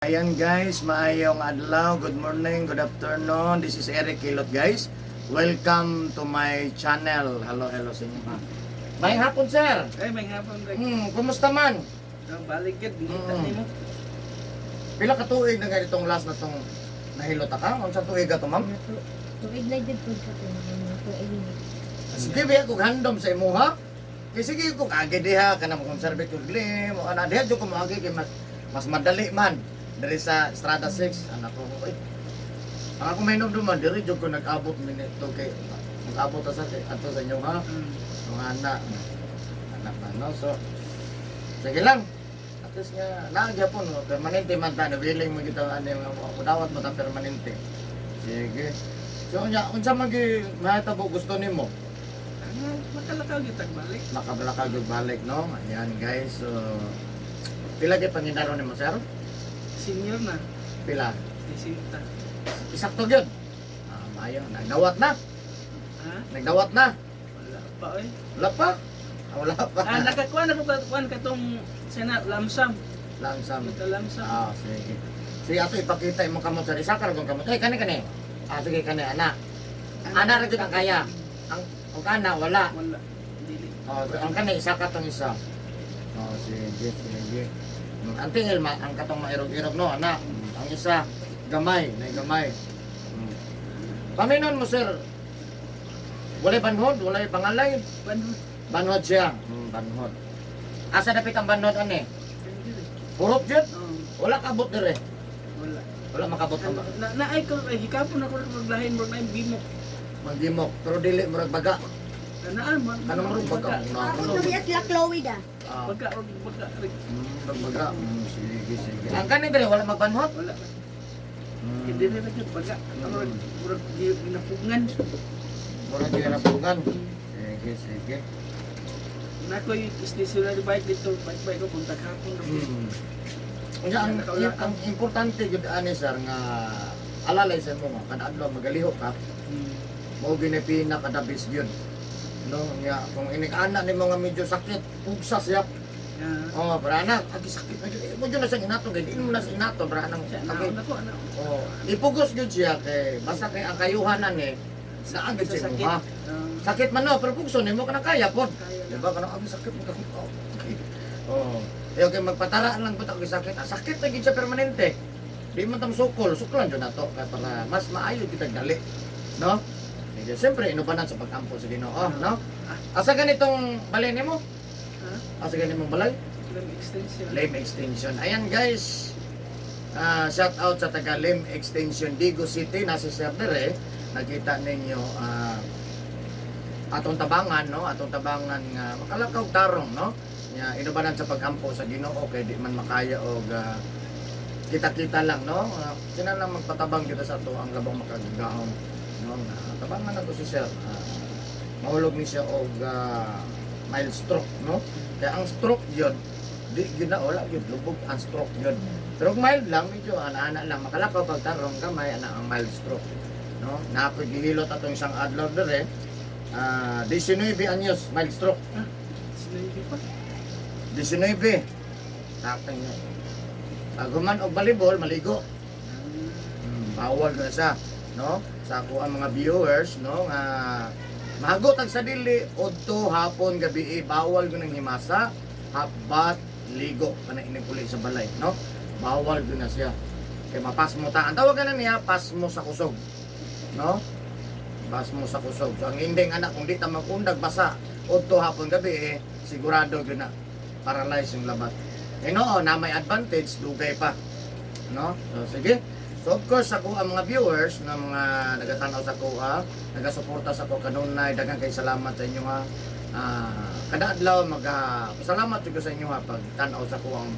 Ayan guys, maayong adlaw, good morning, good afternoon. This is Eric Kilot, guys. Welcome to my channel. Hello, hello sa inyo, ha. Maayong hapon, sir. Ay, may hapon, Rick. Kumusta man? Oh, balik gid, ngita nimo. Pila ka tuig na ganitong last na tong nahilot ka? Unsa tuig ka to, ma'am? Tuig na jud pud sa tuig, tuig ni. Sige, biya kog handom sa imuha. Kay sige kog agi diha kanang conserve kog glim o ana diha jud ko moagi kay mas mas madali man diri sa Strada 6 anak ko. Oy. Ang ako may man diri jud ko nag-abot minito kay mag-abot ta sa kay adto sa inyo, ha. Mga anak. Anak na, no? So, sige lang. At least nga, naagya po, no? Permanente man ta, willing mo kita, ano yung dawat mo ta permanente. Sige. So, unya, unsa man gyud mahitabo gusto nimo? Ah, makalakaw gyud tag balik. Makabalakaw gyud balik, no? Ayan, guys. So, pila gyud pangindaro nimo, sir? Senior na, Pila? 60. Isakto gyud. Ah, maayo. Nagdawat na. Ha? Nagdawat na. Wala pa oy. Wala pa. Ah, wala pa. Ah, nakakuan ako kakuan katong sana lamsam. Langsam. Kita lamsam. Ah, sige. Sige, ato ipakita imong kamot sa isa karon kamot. Eh, kani kani. Ah, sige kani ana. Ana ra gyud ang kaya. Ang og ana wala. Wala. Dili. Oh, so, ang kani isa ka tong isa. Oh, sige, sige. Ang tingil ma ang katong mairog-irog, no, ana. Ang isa gamay, nay gamay. Paminon mo, sir. Walay banhod, walay pangalay. Banhod. Banhod siya. Banhod. Asa dapit ang banhod ani? Dili. Hurot jud. Oh, Wala kabot dire. wala. Wala makabot ang Na na ay ko ay hikapon ako maglahin mo na bimok. Manggimok, pero dili murag baga. Kanaan mo. Ano murag baga? Na Ako tuig at la Chloe da. Ah, Baga og baga. Rick. Murag baga. Sige, sige. Ang kanin diri wala magbanhot. Wala. Hindi na gyud baga. Murag murag ginapugngan. Murag ginapugan. Sige, sige. Na ko yung stationary bike dito, bike bike ko punta hapon. Unya ang importante gyud ani, sir, nga alalay sa mo nga kada adlaw magalihok ka, mao gyud ni pinaka the best gyud. No, nya kung inig-ana nimo nga medyo sakit, pugsa siya. Yeah. Oh, para na, agi sakit medyo, eh, medyo na sa inato, gay di mo na sa inato, para nang Siya, okay. naon ako, ano? Oh, ipugos gyud siya kay basta kay ang kayuhanan eh naa gyud Sa sa sakit. imuha. Ah, Sakit man, no, pero pugso nimo kanang kaya pod. kaya Di ba kanang agi sakit mo ka. Oh, okay. Oh. Eh okay, magpatara lang pud ako sakit. Ah, sakit na gyud siya permanente. Di man tam sukol, suklan jud nato kay para mas maayo kitag dali. No? Sige, siyempre inubanan sa pag-ampo sa Ginoo, no? Asa ganitong balay nimo? Ha? Asa ganitong balay? Limb extension. Limb Extension. Ayan guys, ah, shout out sa taga Limb Extension, Digo City, nasa server eh. Nakita ninyo, ah, atong tabangan, no? Atong tabangan nga makalakaw tarong, no? Nya inubanan sa pagampo sa Ginoo kay di man makaya og ah, kita-kita lang, no? Ah, kinahanglan magpatabang kita sa ato ang labong makagagahom, no? Nga, tabangan nato si sir. Ah, mahulog ni siya og ah, mild stroke, no? Kaya ang stroke yun, di gyud na wala gyud lubog ang stroke yun. Pero kung mild lang, medyo ana-ana lang makalakaw pagtarong gamay ana ang mild stroke. No? Na ako'y gihilot atong isang adlaw dire. Ah, 19 anyos, mild stroke. Sinabi pa. 19. Tatay niya. Pag human og volleyball, maligo. Bawal na siya, no? Sa ako ang mga viewers, no, nga mahagot ang sa dili udto hapon gabi eh, bawal gyud ang himasa, habat, ligo kana inig uli sa balay, no? Bawal gyud na siya. Kay mapasmo ta. Ang tawag na niya, pasmo sa kusog. No? Pasmo sa kusog. So ang inding anak kung di ta magundag basa udto hapon gabi eh, sigurado gyud na paralyze yung labat. Eh no, na may advantage dugay pa. No? So sige. So of course ako ang mga viewers na mga nagatanaw sa kuha, nagasuporta sa ko kanunay, daghang kay salamat sa inyo ha. Ah, kada adlaw mag ah, pasalamat jud ko sa inyo ha pag tan-aw sa kuang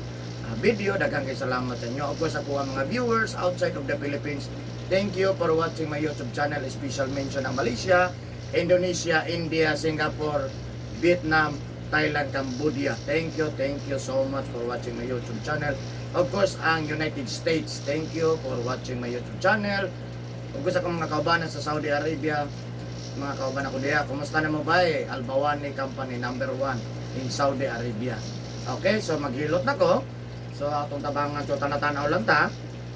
ah, video, daghang kay salamat sa inyo. Of course ako ang mga viewers outside of the Philippines. Thank you for watching my YouTube channel. Special mention ang Malaysia, Indonesia, India, Singapore, Vietnam, Thailand, Cambodia. Thank you so much for watching my YouTube channel. Of course, ang United States, thank you for watching my YouTube channel. Of course, akong mga kaubanan sa Saudi Arabia, mga kauban ako diya, kumusta na mo ba eh? Albawani Company number 1 in Saudi Arabia. Okay, so maghilot na ko. So, So atong tabangan, so tanatanaw lang ta.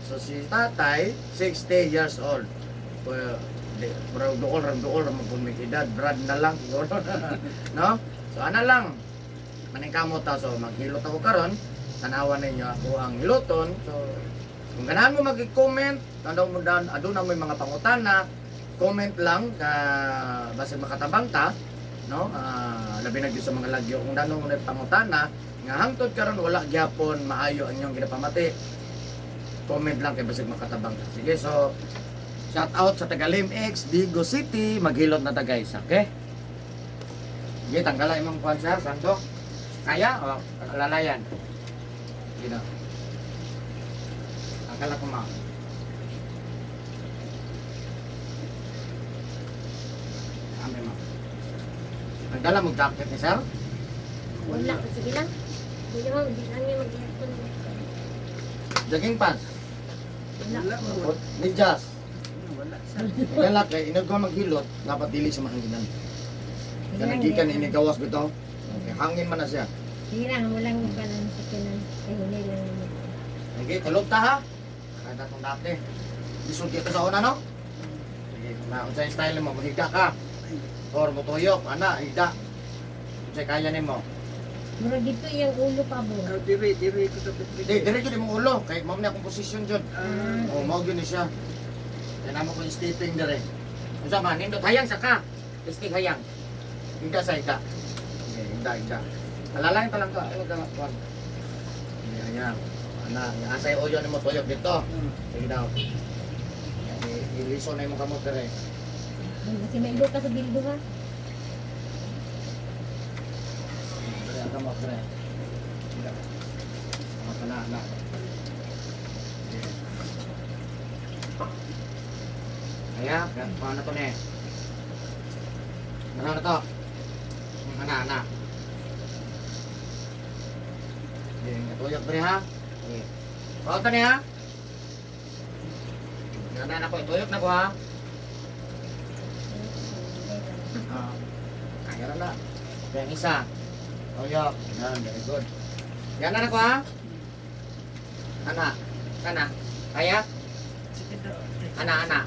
So si tatay, 60 years old. Well, di, pero duol ram duol ram kung may edad, brad na lang siguro. No? So ana lang. Maningkamot ta, so maghilot ako karon. Tanawan ninyo ako ang hiloton. So kung ganahan mo mag-comment, tanaw mo dan aduna mo mga pangutana, comment lang ka basta makatabang ta, no? Ah, labi na gyud sa mga lagyo kung danong mo na pangutana nga hangtod karon wala gyapon maayo ang inyong ginapamati. Comment lang kay basig makatabang ta. Sige, so shout out sa Tagalim X, Digo City, maghilot na ta guys, okay? Sige, tanggala imong kuan sir, sandok. Kaya o lalayan. Sige na. Tanggal ako ma'am. Amin ma'am. Nagdala mo jacket ni sir? Wala. Sige lang. Hindi naman, hindi lang niya mag-aircon. Jogging pants. Wala. Wala mo. Medyas. Wala sa. Nagdala kay inog ko maghilot, dapat dili sa mahanginan. Sige Kanang lang, gikan hindi ini gawas bitaw. Okay, hangin man na siya. Sige lang, walang kanan sa kanan. Ay, hindi lang naman. Sige, tulog ta ha. Kada tong dati. Lisod dito sa una no? Sige, na unsay style mo, maghiga ka. Or mutuyok, ana, higa. Unsay kaya nimo? Murag dito iyang ulo pa bo. Ah, Dire, dire ko sa pitrik. Di, dire jud imong ulo kay mao ni akong posisyon jud. Ah, Oh, mao gyud ni siya. Kaya namo ko yung stepping dire. Unsa man, nindot hayang sa ka. Pisting hayang. Higa sa higa. Okay, higa, higa. Alalayan pa lang ka. Ay, wag ka, wag. Sige, hayang. Ana, asay uyo nimo tuyok dito. Sige daw. Yan, iliso na imong kamot dire. Kasi may ka sa bildo ha. Dire ang kamot dire. Higa. Kamot na, ana. Sige. Kaya, paano to ne? Ano na to? Ana, ana. Sige, natuyok pre ha. Sige. Paano to ne ha? Ana na ko, tuyok na ko ha. Ah, kaya na na. Yung isa. Tuyok. Yan, very good. Yan na ko ha. Ana, kana. Kaya? Sige daw. Ana, ana.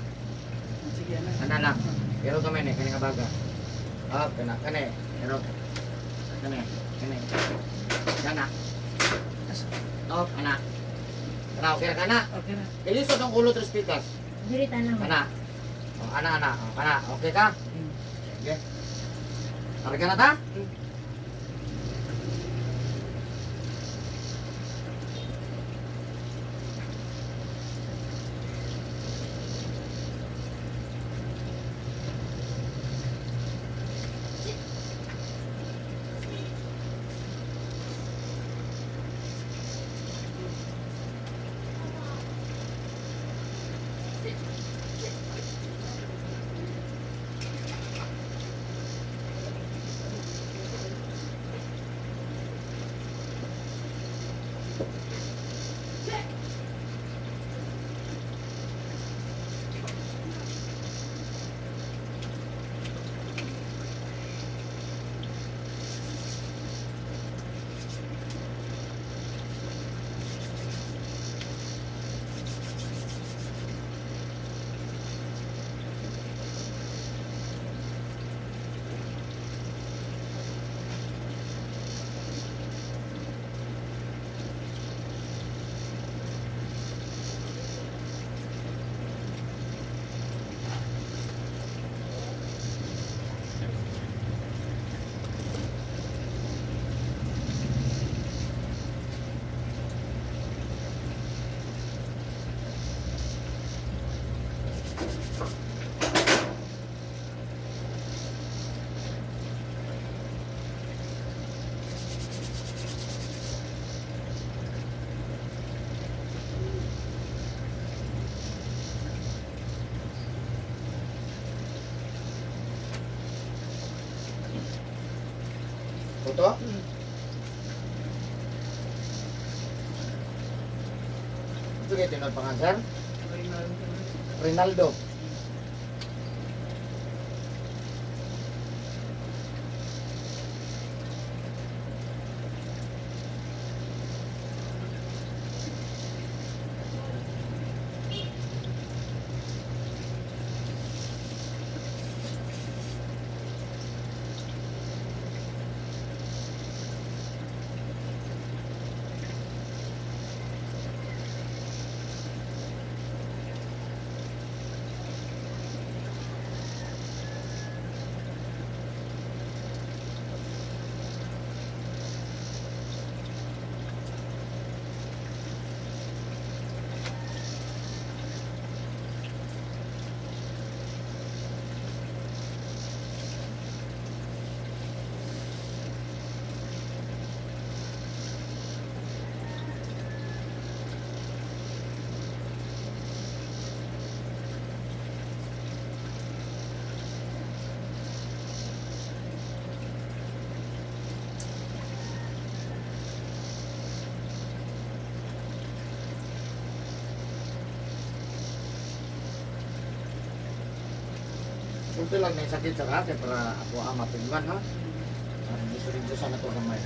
Sige ana. Ana lang. Pero kami ni, kani nga baga. Ah, kana, kani. Pero kani, kani. Kana. Oh, ana. Kana, okay na kana. Okay na. Ilisod ang ulo tres pitas. Diri tanaw. Kana. Oh, ana, ana. Oh, kana. Okay ka? Sige. Karga na ta? Toto? Sige, tinod pa nga, sir. Rinaldo. Kunti lang na sakit sa kake para ako ang mapigman ha. Para hindi sa rin sa na to gamay.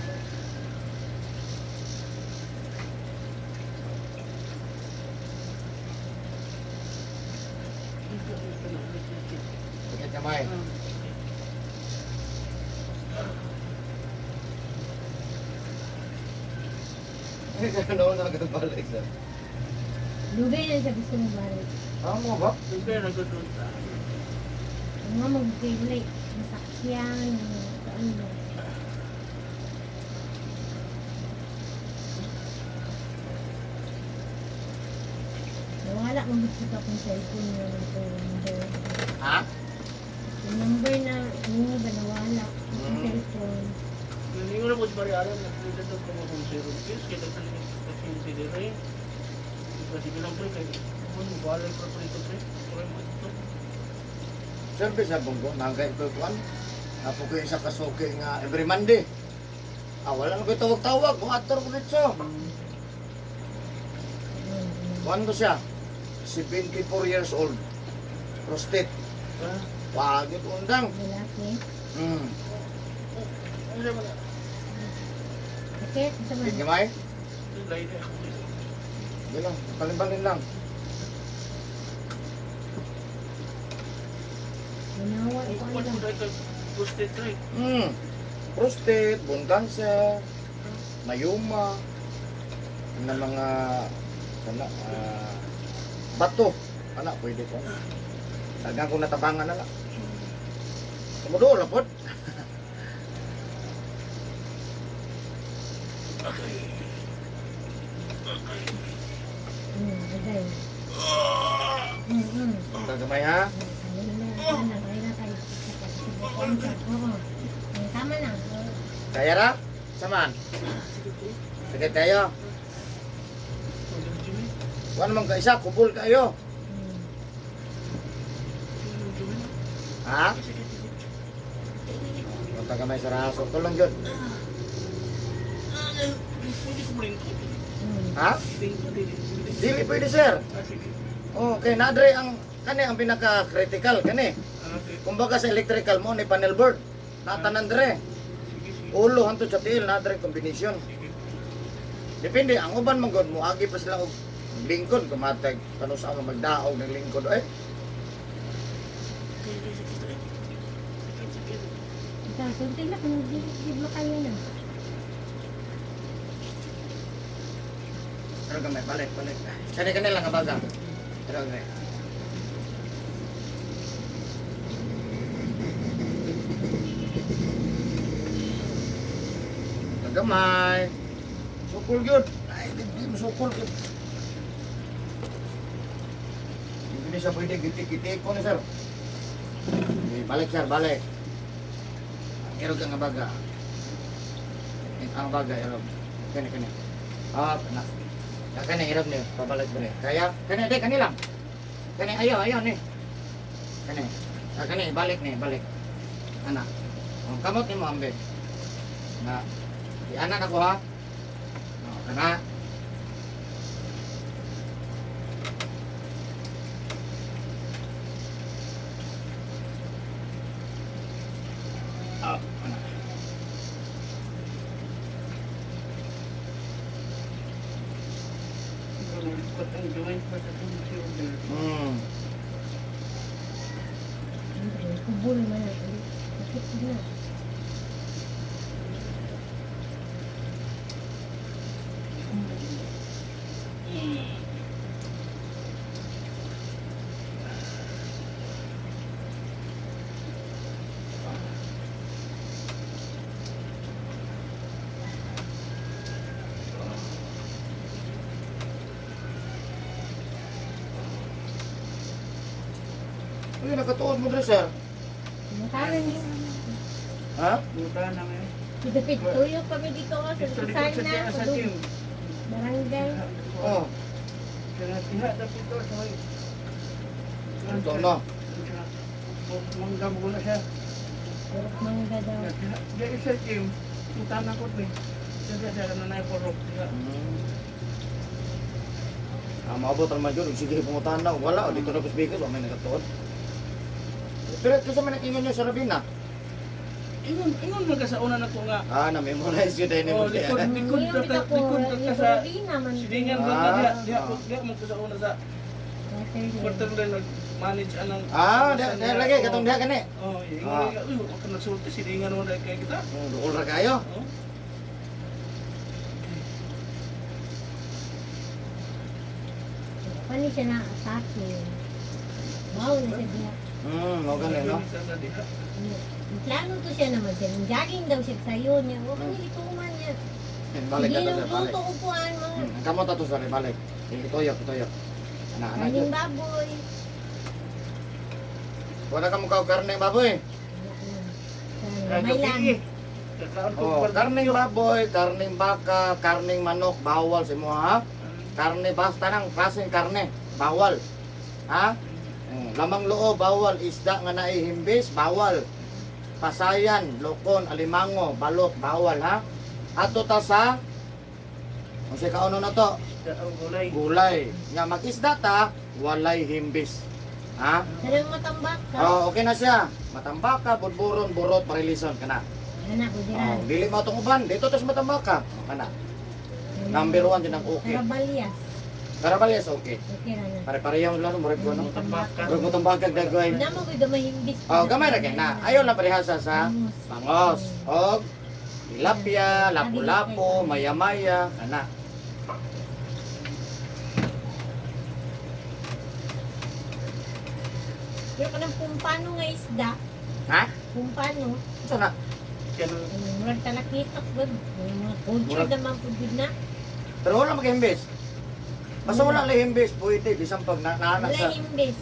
Sakit gamay. Ano na nagbalik sir? Lugay na siya gusto mong balik. Tama ba? Dugay na gud ta. Ang mga mag-favorite, masakyan, ano ba. Nawala kong gusto akong cellphone na ito, number. Ha? Yung number na, ano ba, nawala akong cellphone. Ningon na po si Maria Alan, nagpilita to kung akong zero views, kaya daghan ni kasi si Dire. Kasi bilang pre, kay kung mo balay pa pre ito pre, pre mo ito. Service na bunggo, nangkay ko kuan. Apo ko isa kasuki nga every Monday. Ah, wala na ko tawag-tawag, kung ator ko dito. Kuan ko siya. 74 years old. Prostate. Ah, Pagit undang. Lalaki. Ano ba na? Sakit, ito man. Sakit gamay? Lay na ako. Hindi lang, palimbalin lang. Ginawa ko Kuan ano mo lang. dahil kay prostate pre. Prostate, bone cancer, mayoma, na mga kana, ah, bato. Ana, pwede ko. Dagang kong natabangan na lang. Tumudo, lapot. Agay. Gagamay ha. Ano na, ano na, ay na tayo. Oo. Tama na. Oo. Kaya ra? Saman. Sige tayo. Wala man ka isa, kubol kayo. Ha? Punta gamay sa raso. Ito lang yun. Pwede ko malingkod. Ha? Lingkod eh. Dili pwede, sir. Ah, sige. Okay, naadre ang kani ang pinaka-critical kani. Ah, okay. Kumbaga sa electrical mo ni panel board. Natanan dire. Sige, sige. Ulo hanto sa tiil naadre combination. Sige. Depende ang uban man gud moagi pa sila og lingkod kumatag kanu sa mga magdaog ng lingkod eh. Sige, sige, sige. Sige, sige. Ikaw, sunti na kung di, di mo kaya na. Pero gamay balik balik. Kani kani lang ang baga. Pero gamay. Gamay. Sukol gyud. Ay, di, di mo sukol gyud. Hindi na siya pwede gitik-gitik ko ni sir. Okay, balik sir, balik. Irog ang baga. Ang baga, irog. Kani, kani. Ah, na. Na kani, irog niyo. Pabalik dire. Kaya, kani, di, kani lang. Kani, ayaw, ayaw ni. Kani. Ah, kani, balik ni, balik. Ana. Ang kamot ni mo, ambe. Na. Di ana na ko ha. Oh, kana. Ah, ana. Malingkot ang joint pa sa itong shoulder. Siyempre, kubol man na. Sakit na. Uy, nakatuod mo dre, sir. Makaran yun. Ha? Buta na ngayon. Tuyo kami dito oh, sa Ito likod sa sana, sa gym. barangay. Oh, Kaya tiha dapat ito sa may. ito no. Manggam ko na siya. Purok mangga daw. Diya sa gym. Buta na ko eh. Siya siya na na porok. Ah, maabot ang major. Sige, pungutahan na. Wala, dito na kusbikas. Wa may nakatuod. Pero kasi man ang ingon niyo sa Rabina. Ingon, ingon man ka sa una na ko nga. Ah, na-memorize yun din mo Oh, siya. likod, likod, Yung ka, likod ka ka sa silingan ba ka Ah. diha, diha, diha mo ko sa una sa quarter line nag-manage anang Ah, di, di lagi katong diha kani. Oh, ingon Ah. ka, uy, wa ka nagsulti silingan mo dahil kay kita. Duol ra kayo. Oh. Paano siya na-atake? Wow, na siya diha. Mo gani no. Sa diha. Ang plano to siya naman siya. Jogging daw siya sayo niya. Huwag ka nilituman niya. Balik Sige, ka to sir, balik. luto upuan mga Ang kamot ato sir, balik. Ituyok, ituyok. Ana, ana. kaning baboy. Wala ka mukha og karne baboy. May lang. Kakaon ko Oh, karneng baboy, karneng baka, karneng manok, bawal sa imo ha. Karne basta nang klaseng karne, bawal. Ha? Lamang loob, bawal. Isda nga naihimbis, bawal. Pasayan, lokon, alimango, balot, bawal ha. Ato ta sa unsay kauno na to? Ang gulay. Gulay. Nga mag-isda ta, walay himbis. Ha? Kanang matambak ka. Oh, okay na siya. Matambaka, budburon, burot, parilison kana. Anak ko dira. Oh, dili mo atong uban, dito tas matambaka. Oh, kana. Number 1 din ang okay. Karabalyas. Karabalyas okay. Okay ra na. Pare-pareho lang murag ko no. Tambaka. Murag mo tambakag dagoy. Namo ko gamahimbis. Oh, gamay ra kay na. Ayaw lang parehasa sa bangos. Og tilapia, lapu-lapu, maya-maya, kana. Pero kanang pumpano nga isda, Ha? pumpano, Unsa na? Kanang murag talakitok gud. Mga culture naman pud gud na. Pero wala maghimbis. Basta wala lang himbis, pwede bisan pag na naana Wala sa himbis.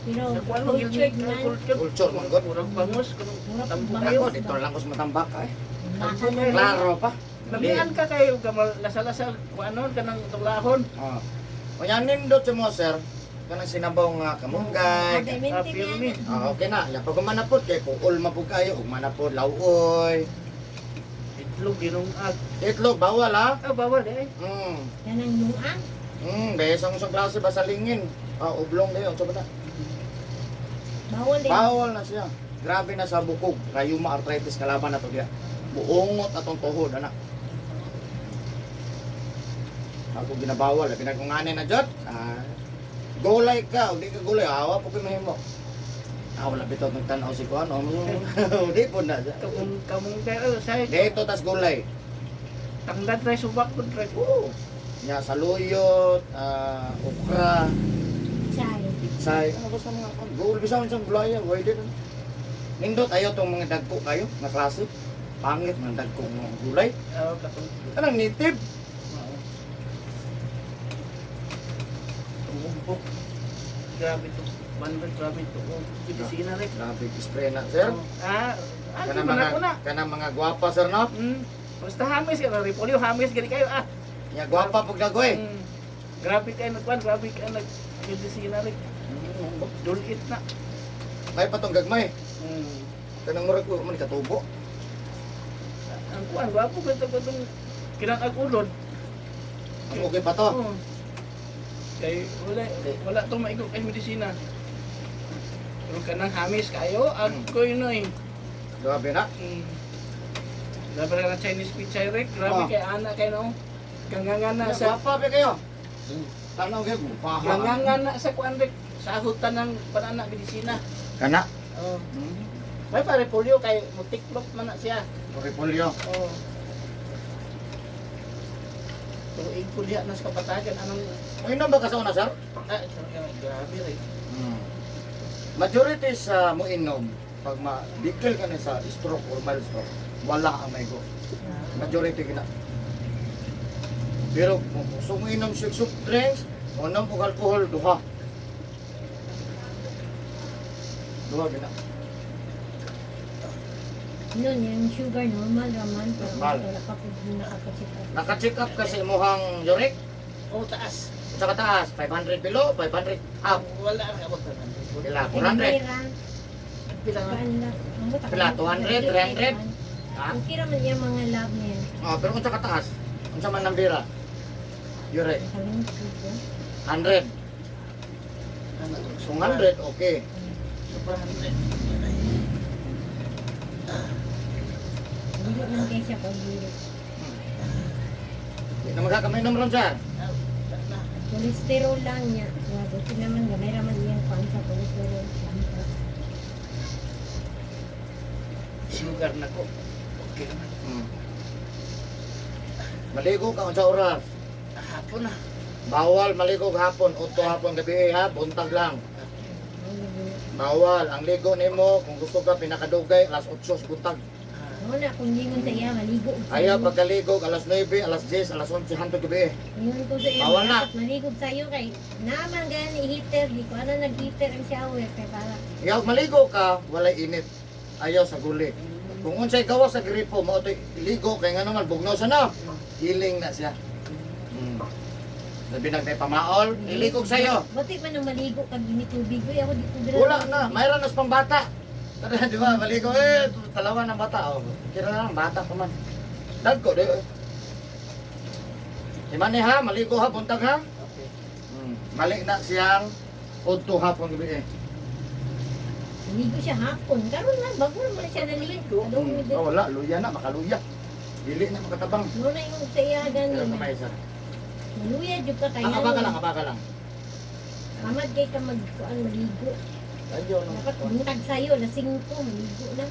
Pero Sa kuan mo cultured man. culture. Culture man gud. Murag bangos kanang Murag tambo bangos. kayo. Ako dito lang ko sa matambaka eh. Baka na. Klaro pa. Lamian ka kayo gamal lasa-lasa kuanon kanang tulahon. Oh. Unya nindot sa mo sir, kanang sinabaw nga kamunggay. Pagamente Ah, pirmi. niya. Ah, okay na. Ya pag manapod kay puol mapud kayo ug manapod lawoy. Itlog ginungag. Itlog bawal ha. Ah, bawal eh. Kanang lungang. Besang sa klase ba sa lingin. Ah, oblong dayon unsa ba na? Bawal din. Bawal na siya. Grabe na sa bukog. Rayuma arthritis kalaban na to diya. Buongot atong tuhod ana. Ako ginabawal, pinagungani na jud. Ah, gulay ka, ug di ka gulay, awa po kay mahimo. Ah, wala bitaw nagtan-aw si kuan. Oh, di po na. siya. Kamung kamung kayo say Dito tas gulay. tanglad ray subak pud ray. Oo. Nya saluyot, ah, okra, Chay. pitsay. Ano ba sa mga kon? Gul bisan sa gulay, pwede rin. Nindot ayo tong mga dagko kayo nga klase. Pangit mga dagko mga gulay. Ah, katong Kanang native. Oo. Tumumbok. Grabe to. Banban, grabe to. Oh, medisina rin. Grabe spray na sir. Oh. Ah, ah, Kanang mga mga ko na. kanang mga gwapa sir no. Basta hamis ka na repolyo, hamis gani kayo ah. Nya gwapa pug dagoy. Grabe kayo nagkuan, grabe kayo nag medisina rin. Dulit na. May patong gagmay. Kanang murag ko man katubo. Ang kuan, gwapo ka to katong kinang ulod. Ang okay pa to. Oo. Kay wala wala tong maigo kay medisina. Pero kanang hamis kayo, agoy noy. Grabe na. Grabe na Chinese pichay rek, grabe Oh. kay ana kay no. Kanganga na Nya sa gwapa be kayo. Tanaw kay gwapa. kanganga na sa kuan rek, sa hutan ng panana medisina. Kana. Oh. May pare polio kay mutiklop man na siya. Repolyo. Oh. Tuig ko diha na sa kapatagan anong Ay ba ka sa una sir? ah, grabe rek. Majority sa moinom pag ma-dikil ka na sa stroke or mild stroke, wala ang maigo. Majority gina. Pero kung gusto mo inom sa soft drinks, unom og alcohol, duha. Duha gina. Noon, yung sugar normal raman. Pero Normal. wala pa po nakaka-check up. Naka-check up kasi imuhang uric Oh, taas. sa kataas, 500 below, 500 up. Wala ang abot na. Pila, Gamay 400. ra. Pila nga. Kuan lang. Ang buta Pila, 200, 300? Ha? Okay raman niya mga lab niya. Oh, pero kung sa kataas, unsa man ang bira? Uric, Nakalimot ko. 100. Kung 100, okay. Sobrahan pre. Dili lang kay siya pag-dili. Di na magkakamainom ron, sir. Ah, na. Cholesterol lang niya. Nga, buti naman gamay raman iyang kuan sa cholesterol. Lampas. Sugar na ko. Okay naman. Maligo ka unsa oras? Hapon na. Bawal maligo hapon, 8 hapon gabi eh, ha, buntag lang. Mao na gina. Bawal ang ligo nimo kung gusto ka pinakadugay alas 8 sa buntag. Mao na kung lingon sa iya maligo og Ayaw sayo. pagkaligo alas 9, alas 10, alas 11 hantod gabi eh. Ingon ko sa iya, Bawal na. dapat maligo og sayo kay naman gani heater di ko ana nag-heater ang shower kay para Ayaw maligo ka, walay init. Ayaw sa guli. Kung unsay gawas sa gripo mo to ligo kay ngano man bugnaw sa na. Healing na siya. Labi nag pamaol, iligog sayo. Buti man ang maligo kag ini tubig uy ako di ko dira. Wala na, mayroon nas pambata. Tara, di ba? Maligo eh, talawa ng bata. Oh. Kira na lang, bata pa man. Dagko, di. Imani ha, maligo ha, buntag ha. Okay. Mali na siyang udto hapon gabi eh. Maligo siya hapon. Karon lang bago man siya naligo. Adong Oh, wala, luya na, makaluya. Dili na makatabang. Mao na yung sa iya gani. Pero kamay sir. Maluya jud ka kay Ah, kabaga lang, kabaga lang. Amad kay ka mag kuan maligo. Ayaw, no. Dapat buntag sayo alas 5 maligo na.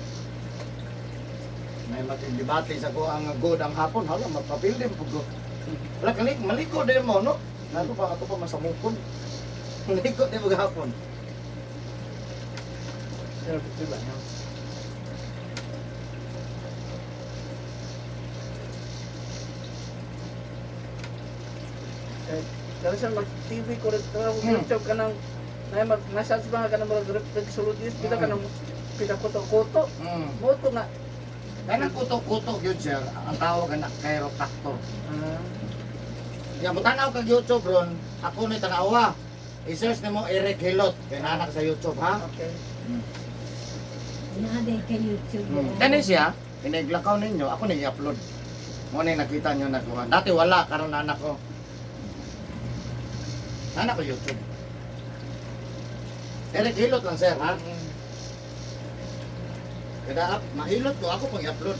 May matindibate sa ko ang good ang hapon, hala magpapildim pud ko. Wala kali maligo din mo no. Nato pa ato pa masamukon. Maligo din mo hapon. Sir, diba? No? Eh, Kaya siya mag-TV ko rin, YouTube ka ng, na mag-massage ba ka ng mga nagsulod kita ka ng pinakuto-kuto. Moto nga. Kanang kuto-kuto gyud sir, ang tawag ana chiropractor. Ah, Ya mo tanaw kag YouTube ron, ako ni tanawa. I-search nimo Eric Hilot kay nanak sa YouTube ha. Okay. Naa day kay YouTube. Kani siya, pinaglakaw ninyo, ako ni i-upload. Mo na yung nakita nyo na kuha. Dati wala, karon anak ko. Anak ko YouTube. Eric Hilot lang sir, ha? Kada up, mahilot ko, ako pang i-upload.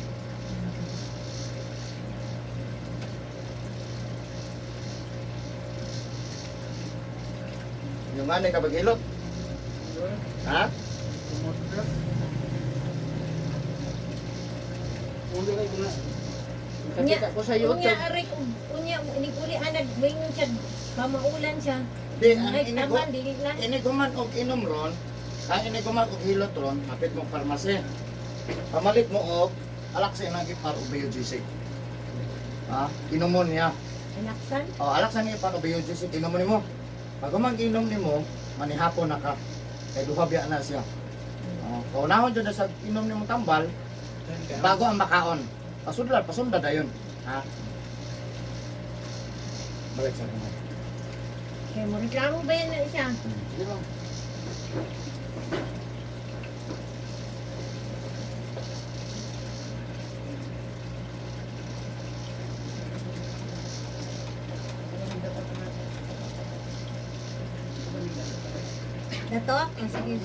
Yung nga ni kapag hilot, ha? Ulo kay na. Nakita ko sa YouTube. Unya aray unya ni uli anag maingon siya pamaulan siya. Di, ang Ay inigo, taman dili lang. iniguman og inom ron, ang iniguman og hilot ron, hapit mong parmasi. Pamalit mo og alaksin ang ipar o BUGC. Ha? Inomon niya. Anaksan. O, alaksan ang ipar o BUGC, inomon nimo. Pag umang inom nimo, manihapon na ka. Kay duha biya na siya. O, kaunahon jud na sa inom nimo tambal, bago ang makaon. Pasudlan, pasunda dayon. Ha? Balik sa mga. Kay mo reklamo ba yan na siya? Sige lang. Dato? Oh, sige.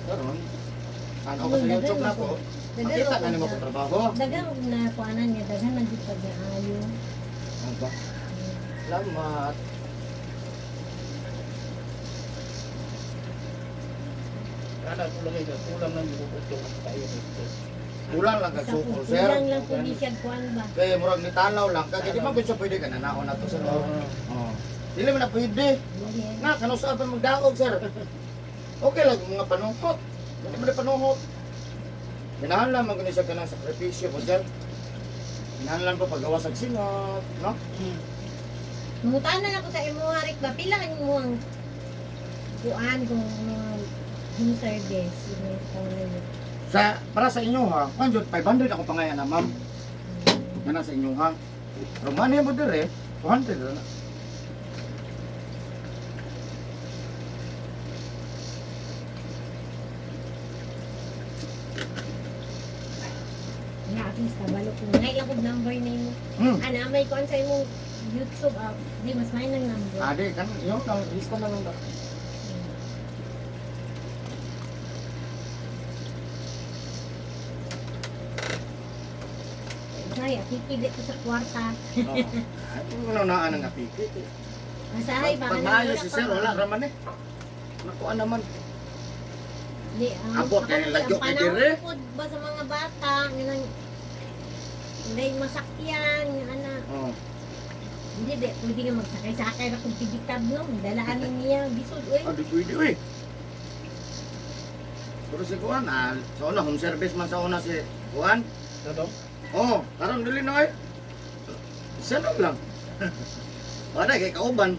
Karon, ano ko sa YouTube na ko, makita na nimo kong trabaho. Daghang og na kuanan niya, daghan man jud pag naayo. Ano ba? Salamat. Ana ko lagay ka kulang lang yung utong at tayo dito. Kulang lang kag Sa sukol, sir. kulang lang kung di siya kuan ba. Kaya murag nitalaw lang ka, di man gud siya pwede ka nanaon na to sir. Oo. Oh. Dili man na pwede. Dili. Na kanu sa pa magdaog, sir. Okay lang mga panungkot. Dili man na panungkot. Kinahanglan man gud siya kanang sakripisyo po, sir. Kinahanglan pa paggawas og singot, no? Mangutana na ko sa imo harik ba pila ang imong kuan kung mga home service yung pangalan. Sa para sa inyo ha, kan jud 500 ako pangayan na, ma'am. Kana sa inyo ha. Pero man mo dire, 200 ra na. least kabalo ko. Ngay lang kog number nimo. Ana may kuan sa imong YouTube ah, di mas may nang number. Ade kan yung lang lista na lang da. Ay, akikili ko sa kwarta. Oo. Ay, kung ano na ang apiki. Masahay ba? Pag maayo si sir, wala raman eh. Nakuha naman. Di, ang, Abot, ako, kaya lagyo ang kay panahon dire. po ba sa mga bata, nga nang hindi masakyan, nga ana. Oo. Hindi, di, pwede nga magsakay-sakay ra kung pigitab, no? Dalaan niya, bisod, uy. Adi pwede uy. Pero si Kuan, ah, sa una, home service man sa una si Kuan. Ano? Oo, oh, karon dili na ay. Siya lang. Wala kay kauban.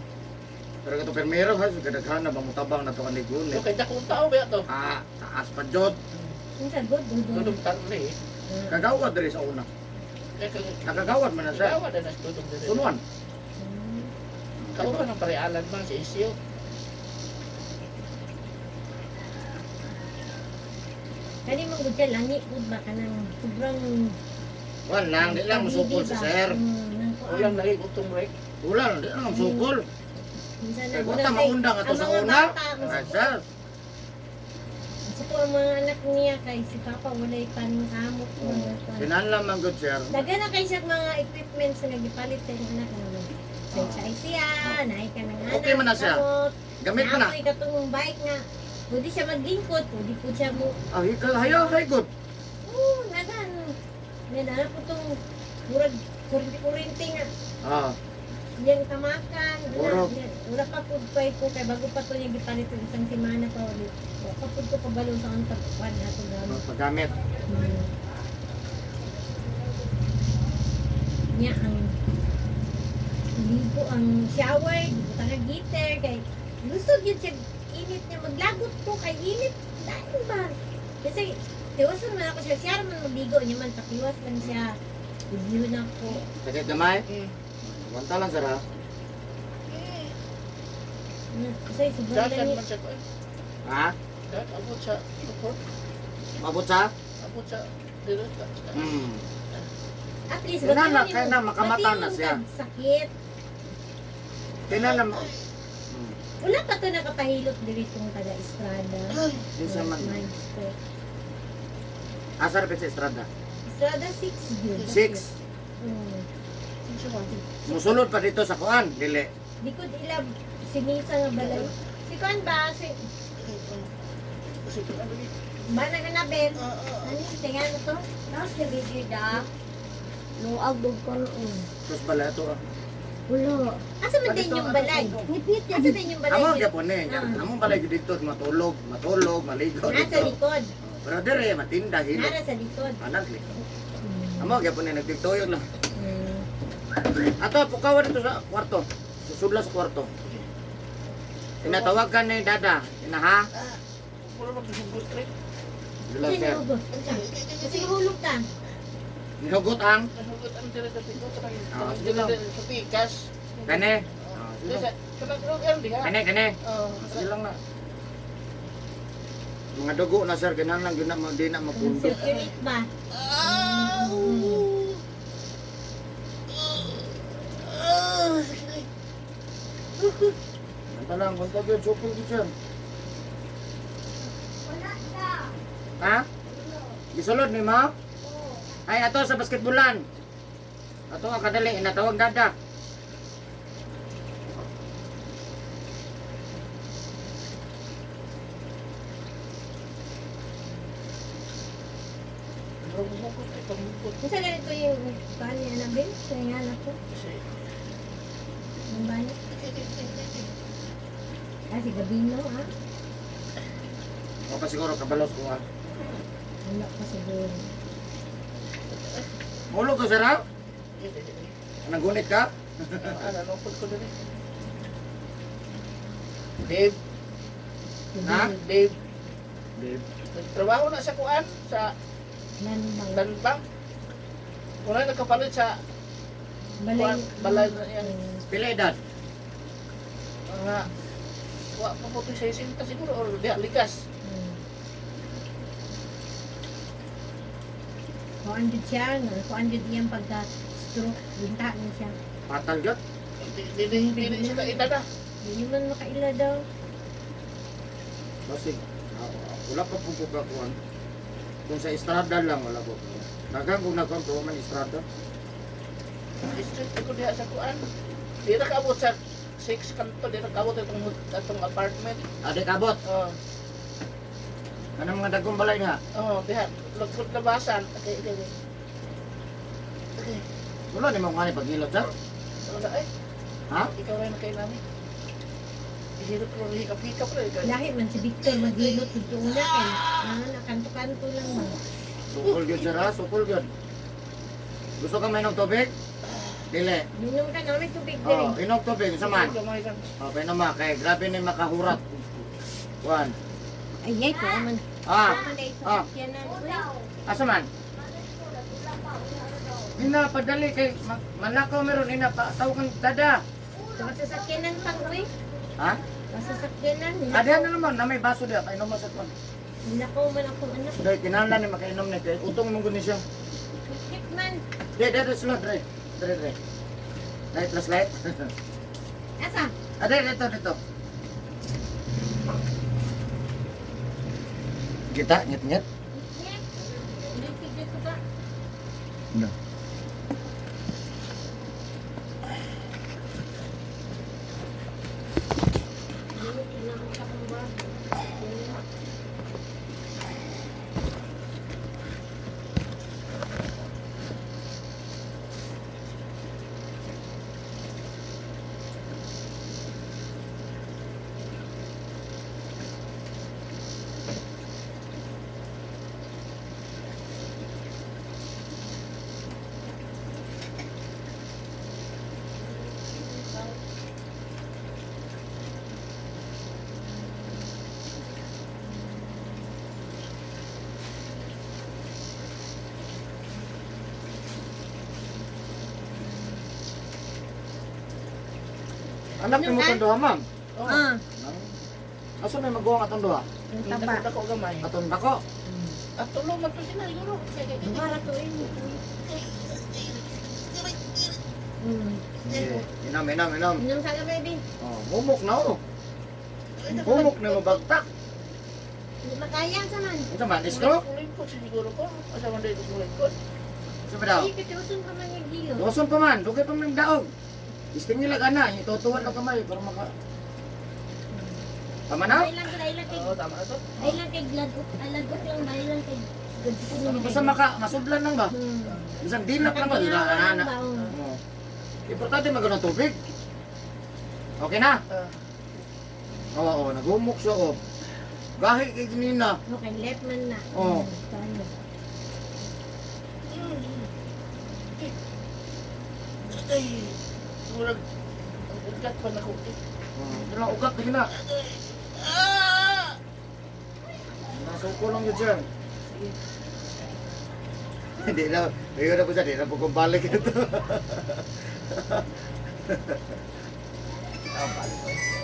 Pero kato permero ha, so kadaghan na bamutabang na to kanig So, kay dakong tao ba to? Ah, taas pa jod. Unsa good, dudong. Dudong tarli eh. Kagawad diri sa una. Kay kay Nakagawad man na siya. Kagawa na nas dudong diri. Sunuan. Kauban ang parealan man si Isyo. Kani man gud siya lami gud ba kanang sobrang Wala lang, di lang musukol si pagbibi ba? sir. Nang kuan. Ulang lagi utong rek. Wala, di lang musukol. Minsan na Kaya wala ta say, maundang ato ang sa mga una. bata, Ay, sir. Gusto ko ang mga anak niya kay si Papa walay panamot mga kuan. Kinahanglan man good sir. Daghan na kay siya mga equipments na gipalit sa iyong anak nga. Say siya, naay ka ng anak. Okay man na siya. kamot. Gamit mo na. Naapoy katong bike nga. Pwede siya maglingkod, pwede po siya mo. Ah, hikal hayo, hay good. Oo, nagan. May na po tong murag kurente-kurente nga. Ah, Iyang tamakan. Uro. Wala pa po pa ko kay bago pa to niya gipalit og isang semana pa ulit. Wa pa pud ko kabalo sa ang pagkuan ato gamit. Paggamit. Niya ang ligo ang shower, gibutang ang heater kay gusto gyud siya init niya maglagot ko kay init dahil ba kasi tiwasan man ako siya siya man magligo niya man pakiwas lang siya review na ako. Sakit gamay? Wanta lang sir ha. Kasi sobrang Dagan lami. man siya ko. Eh. Ha? Dag abot sa support, Mabot sa? Abot sa diri sa. At least Kaya na, batiyon kaya na, makamata na batiyon siya. kag sakit. Kinahanglan. Wala pa to nakapahilot diri tong taga Estrada. Kinsa man. Mindstep. Asa ra sa estrada? Estrada 6 yun. 6. Kinsa man? Musulod pa dito sa kuan, dili. Likod ila sinisa nga balay. Si kuan ba? Si Sige, ano ni? ba na Annabel? Ano yung tinga na to? Tapos na video da. Nung agdog ko noon. Tapos bala ito ah. Wala. Asa man din yung balay? Nipit Asa din yung balay? Amo gyapon eh. Ah. Amo balay gyud dito matulog, matulog, maligo Nasa dito. likod. Pero dire matinda hilot. Nara sa likod. Anak likod. Amo gyapon eh nagtigtoyog lang. Ato pukawan dito sa kwarto. Susudla sa kwarto. Tinatawag ka ni Dada. Ina ha? Wala man gisugot rek. Dila sir. Kasi hulog ka. Nihugot ang Nasugot ang diri sa tigo kanang Ah, sige lang. diri sa pikas. kane. Ah, sige Diri lang. sa kanang lugar diha. Kane kane. Oh, Sige lang na. Mga dugo na sir, kinahanglan gyud na di na mapundo. Circulate ba? Banta lang, banta gyud, sukol gyud sir. Wala na. Ha? Gisulod ni mo? Ay, ato sa basketballan. Ato ang kadali, inatawag dada. Hugot kay panghugot. Kasi ganito yung kuan ni Annabel? Tinga na to. Kasi Yung balay. Ah, si Gabino ah. O pa siguro kabalos ko ha. Wala pa siguro. Mulog ko sir ha? Nanggunit ka? Ano nukod ko diri. Dave, Ha? Dave, Dave. nagtrabaho na sa kuan sa Landbang. Landbank. Wala nagkapalit sa Balay. kuan, balay na yan. Pila edad? Mga wa pa po to sa isinta siguro or diha likas. Kuan jud siya, nga kuan jud iyang pagka stroke, binta ni siya. Patal gyud. Dili siya kaila na. Dili man makaila daw. Basig. Wala pa po ko kakuan. Kung sa estrada lang wala ko. Daghang kung nagkuan pero man estrada. Street ko diha sa kuan. Di ra kaabot sa 6 kanto, di ra kaabot itong atong apartment. Ade kabot. Oh, Kanang mga dagkong balay nga. oh, diha lugkod labasan. Okay. Okay. Wala ni mo ngani paghilot sir. Wala eh. Ha? Ikaw rin kay nami. Ihirap ko hikap-hikap rin. Kay. Lahi man si Victor maghilot dito una kay nakanto-kanto lang man. Sukol gyud sir ha, sukol gyud. Gusto ka mainom tubig? Dili. Minom ka na may tubig diri. Oh, inom tubig sa man. Gamay lang. Oh, painom ma kay grabe ni makahurat. Kuan. Ay ay ko man. Ah, Man dai sa ah. sakyanan. Uy. Asa man? Ina padali kay manlakaw meron ina pa tawag kang dada. Sa sasakyanan pang uy. Ha? Sa sasakyanan. Adya na naman na may baso diya kainom sa kuan. Nilakaw man akong anak. Dahil kinahanglan ni makainom ni kay utong mong guni siya. Hip man. Di, di, di, sulod, dre. Dre, dre. Light plus light. Asa? Ah, dre, dito, dito. Kita, ngit-ngit. Ngit. Sige ko ba? No. Anak ni mo itong duha, ma'am. Oh. Ah, Asa may maguwang atong duha? yung taba. Dako dako gamay. Atong dako. At tulo man to sila siguro. Okay. Para to eh. Sige. Inom, inom, inom. Inom sa baby. Oh, humok na oh. Humok na mo bagtak. Hindi makaya sa man. Ito man, stroke. Kulingkod siguro ko. Asa man dito kulingkod. Sa ba daw? Ay, katiuson pa man yung gilo. Doson pa man, dugay pa man daog. Isting nila ana, itutuwan lang kamay para maka. Tama na? Ay lang ay lang kay Oo, tama to. ay lang kay gladok, alagot lang ba, ay lang kay Basta maka masudlan lang ba? Bisang dilak lang ba? Dila Makatinawa ana. lang ba, oh. Oo. Importante magano tubig. Okay na? Ah. Oo, oo, naghumok siya oh. Gahi kay ginina. Okay, left man na. Oo. Tayo. Ay, murag ang ugat pa na ko. Oh, dila ugat kay na. Ah! Nasuko lang yun sir. Hindi na, ayun na po siya, hindi na po kumbalik ito.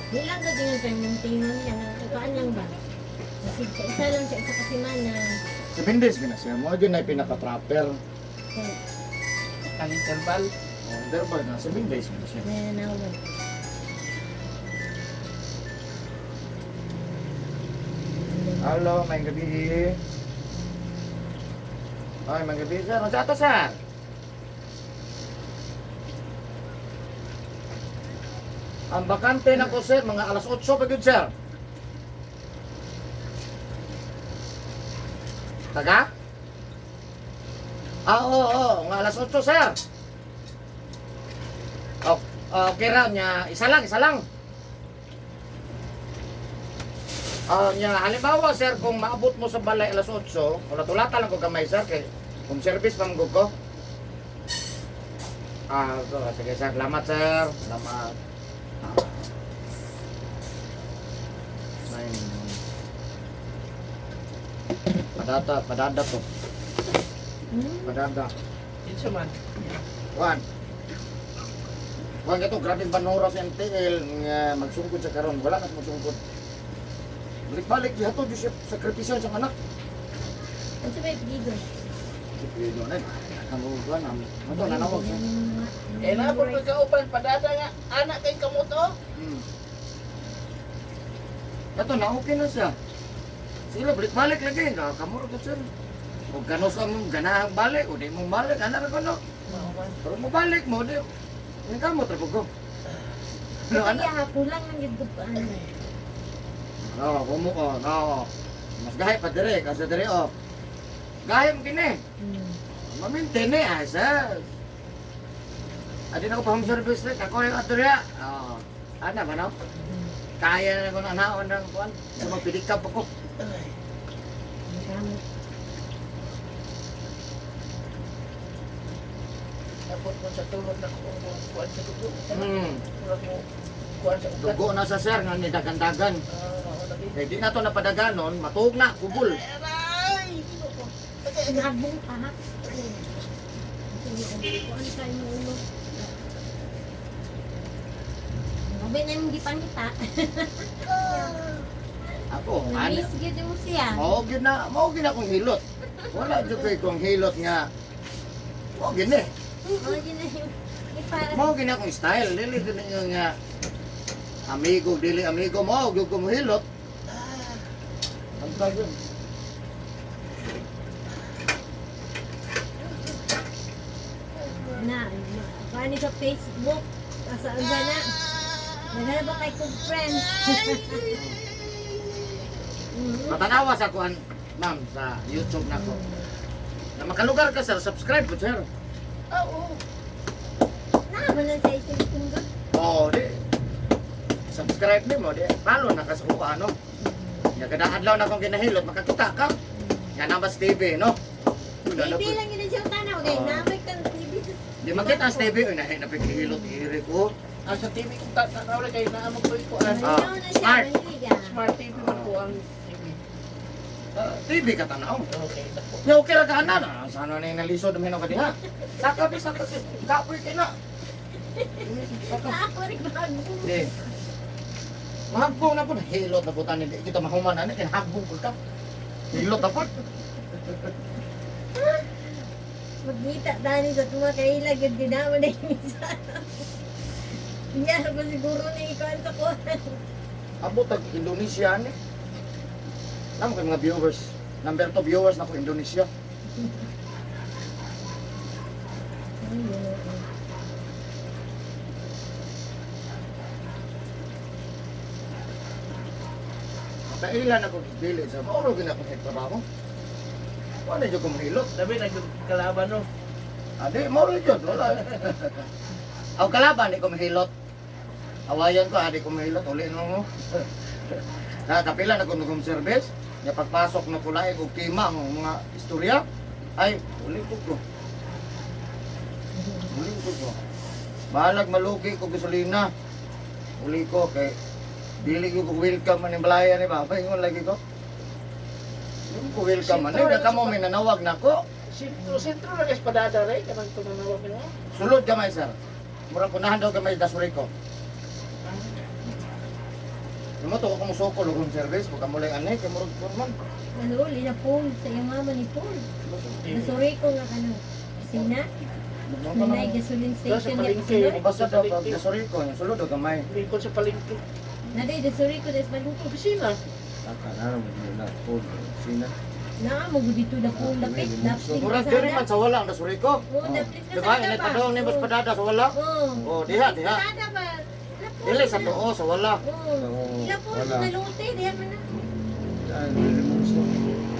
Di lang ko din yung fermentation niya. Nang lang ba? Kasi sa isa lang siya, isa kasi man na. 7 days ka na siya, mo yun ay pinaka-proper. Ang interval. Oh, interval na, 7 days ka na siya. Nananawan. Hello, may gabi. Ay, may gabi sir. Ano sa ato sir? Ang bakante na ko sir, mga alas 8 pa gyud sir. Taga? Ah, oo, oo, mga alas 8 sir. Oh, okay ra niya, isa lang, isa lang. Ah, niya, halimbawa sir, kung maabot mo sa balay alas 8, wala tulata lang ko gamay sir kay kung service pa ko. Ah, so, sige sir, salamat sir. Salamat. Ah. Nine. Padata, padada to. Padada. Kinsa man. Juan. Juan kato, grabe banora sa MTL nga magsungkod sa karon. Wala na magsungkod. Balik-balik, diha to, di siya sakripisyo sa anak. Ano sa may gigo? Si Pedro na. Kamukuan am. Mato na nawag siya. Eh na po ko'y kauban padada nga anak kay kamot oh. Ato na okay na siya. Sila balik-balik lagi na kamo ra sir. Og kanos ang mong ganahang balik o di mo balik ana ra kono. Mao man. Pero mo balik mo di. Ang kamot ra ko. No ana. Kaya kulang lang gyud ko ano. No, kumo ko, no. Mas gahi pa dire kasi dire oh. Gahi mo kini. Mamintin eh, asa. Adi na ko pa home service rek, ako yung ato riya. Oo. Ana ba no? Kaya na ko na naon ng kuan. Sa magpilikap ako. Kamot. Tapos mo sa tulog na ko kuan sa dugo. Murag mo kuan sa ugat. Dugo na sa sir nga ni dagan-dagan. Ah, mao lagi. Kay di na to napadaganon, matuog na, kubol. Aray! Ginoo ko. Nabong pa ha. Kuan sa imong ulo. Mabi na yung gipangita. Ako, ano? Na-miss gyud mo siya. Mao gyud na, mao gyud akong hilot. Wala jud koy kong hilot nga. Mao gyud ni. Mao gyud na yung ipara. Mao gyud akong style. Dili gyud ninyo nga amigo dili amigo mao gyud ko mohilot. Ang tawag yun. Na, kuan ni sa Facebook. Asa ang na. Nagana ba kay kong friends? Matanawa sa kuan, ma'am, sa YouTube nako. Na makalugar ka sir, subscribe ko sir. Ah, oo. Na, man lang sa isang tunggo. Oo, di. Subscribe nimo di. Palo na ka sa kuha ano. Nga kada adlaw na akong ginahilot makakita ka. Nga nabas TV no. TV lang yun ang siyang tanaw. Kaya namay kang TV. Di makita sa TV oy nahi na pigihilot iri ko. Ah, sa TV kung tatanaw lang kayo na amog ko'y kuan. Ah, Malinaw na siya. smart. Manliga. Smart TV man ko ang TV. Ah, TV ka tanaw. Okay, dako. Nya okay ra ka ana na. Sana na nalisod man ka diha. Saka bi saka si kapoy kay na. Saka. Ako rin bago. Di. Mahagbong na po, hilot na po tani. Di kita mahuman ani kay hagbong ko ka. Hilot na po. Magkita tani sa tuwa kay ilag yun ginawa na yung isa. Iya, ko siguro na ikaw sa kuwan. Abot tag Indonesia ani. Namo kay mga viewers. Number 2 viewers na ko Indonesia. Kailan ako dili sa oro gina ko trabaho. Wala jud ko mahilot. Labi na yung kalaban no. Adi mao ra jud wala. Aw kalaban di ko mahilot. Awayan ko adi ko mahilot uli no mo. Na kapila na ko nagum service. Nya pagpasok na kulay og kima ang mga istorya ay uli ko ko. Uli ko ko. Balag malugi ko gasolina. Uli ko kay dili ko welcome man yung balaya ni ba. Ingon lagi ko. Dili ko welcome man. Nga kamo may nanawag nako. Sentro, sentro lang is padada rin. Kanang tumanawa ko na. Sulod gamay sir. Murag kunahan daw gamay dasuri ko. Nimo to ko musukol og home service, buka mo lang anay kay murag kuan man. Ano, na Paul. Sa iyang mama ni Paul. Nasuri ko nga ano. Sina? Nanay gasoline Sa station niya palengke. kasunod. Basta daw pag dasuri ko, yung sulod daw gamay. Lingkod sa palengke. Naday, dasuri ko des palengke. Opisina. Saka na naman nila po. Sina. Naa mo dito na Paul lapit. Dapit Murag diri man sa wala ang dasuri ko. Oo, dapit Di ba? kasada Inay ba? padong ni mas padada sa wala. Oo. Oh, diha, diha. Kasada ba? Lapon Dili sa na. tuo sa wala. Oo. Ila po, Wala. nalute, diha man na. Ay, dili mo gusto.